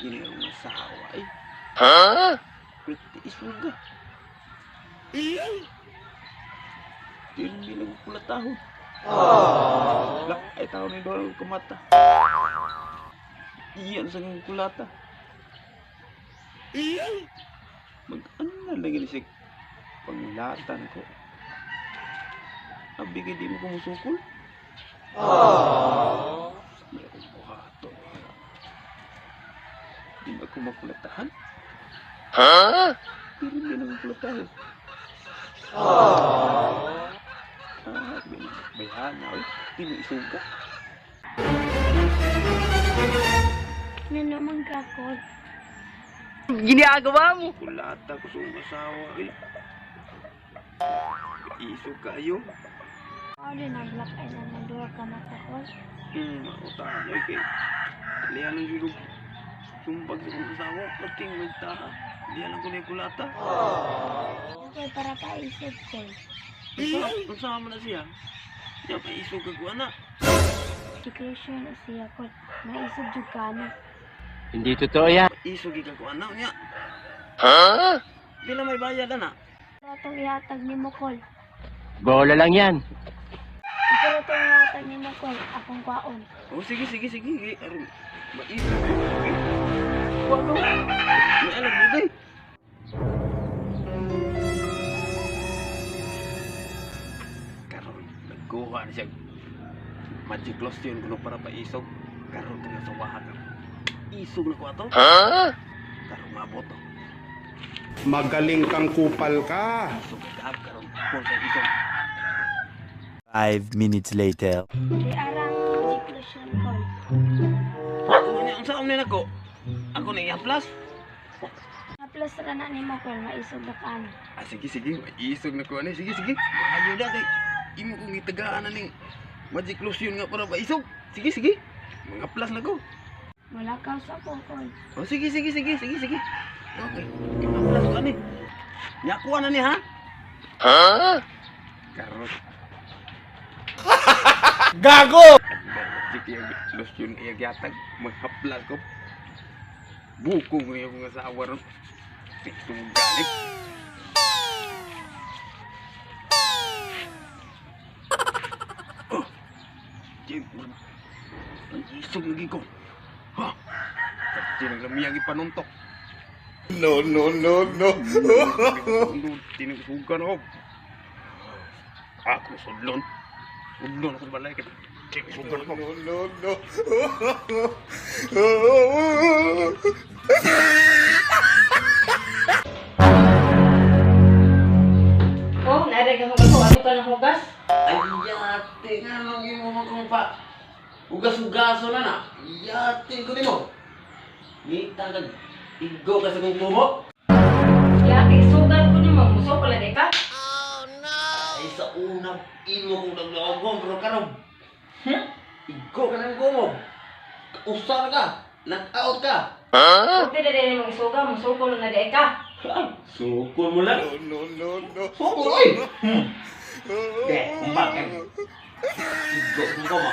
Gini akong asawa eh. Huh? Pretty isuga. Pirmi lang kulatahon. Lak, ay tao ni Dora kumata. Iyan sa kong kulata. Mag-ano na lang gini siya panglatan ko. Abi kay di mo kumusukol. May akong buhato. Di ba ako makulatahan? Huh? Pero hindi na makulatahan. Ah, bayhana, oy. Di mo isuga. Na naman ka, Kol. Ginagawa mo. Kulata ko sa akong asawa, eh. Isog kayo. Ako din ang black eye na nagduha ka mata, Kol. Mautahan, oy, kay. Lihan lang siguro. Sumbag sa akong asawa. Pating magtaha. Lihan lang ko na yung kulata. Okay, para paisip, Kol. Unsa man na siya? Di pa isog ka ko, ana. Decoration na siya, Kol. Maisip jud ka na. Hindi totoo yan. Isog ka ko, ana niya. Huh? Di lang may bayad, ana. Para itong ihatag ni mo, Kol. Bola lang yan. Pero itong ihatag ni mo, Kol. Akong kwaon. Oh, sige, sige, sige. Sige. Aron, maisog ko. Sige. Kuha ko. May alam dito eh. Karon, nagkuha na siya. Magic lotion kuno para paisog. Karon ka sa waha ka. Isog na ko ato. Huh? Karon mabot to. Magaling kang kupal ka. Isog ka dahab karon. Kung sa isog. 5 minutes later. Di arang magic lotion, Kol. Ako niya, unsa ni nako? Ako na i-plus. Haplas ra na ni mo, Kol. Maisog na ka na. Ah, sige, sige. Maisog na ko ani. Sige, sige. Maayo na kay imo kong itagaan na ning magic lotion nga para paisog. Sige, sige. Mga plus na ko. Mulakaw sa ko, Kol. Oh, sige, sige, sige, sige, sige. Okay. Mga plus ko ani. Nyakuha na ni ha? Ha? Karot. Gago! Magic yung lotion iya gyatag. Maghaplas ko. Bukong ko yung asawa ron. Isog galit. Oh. Ang isog lagi ko. Ha? Kasi naglamiyang ipanuntok. No, no, no, no. Tinagsugan ako. Ako sudlon. Sudlon ako sa balay. Tinagsugan ako. No, no, no. Oh, naray ka hugas ko. Ano ka ng hugas? Ay, yate nga nung imo mo kong pa. Ugas-ugaso na na. Yate ko nimo. Nita kag igo ka sa kong kumo. Yate, sugat ko nimo. Muso pala di ka? Ay, sa unang imo kong naglaogong pero karon. Igo ka ng kumo. Usar ka. Knock out ka. Huwag na din mong isuga. Muso ko na di ka. Sukol mo lang. No, no, no, no. Sukol, oy! De, kumbak eh. Igo mo ko mo.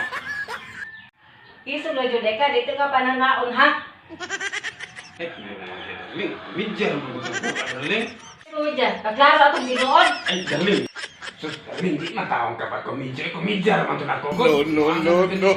Isog na jud ka. Dito ka pananaon, ha? Eh, darling. Midjar mo ko, darling. Kumidyan. Paglaro atong ginoon. Ay, darling. Sus, darling, di matawang ka pa kumidjar. Kumidjar man to na ko. No, no, no, no.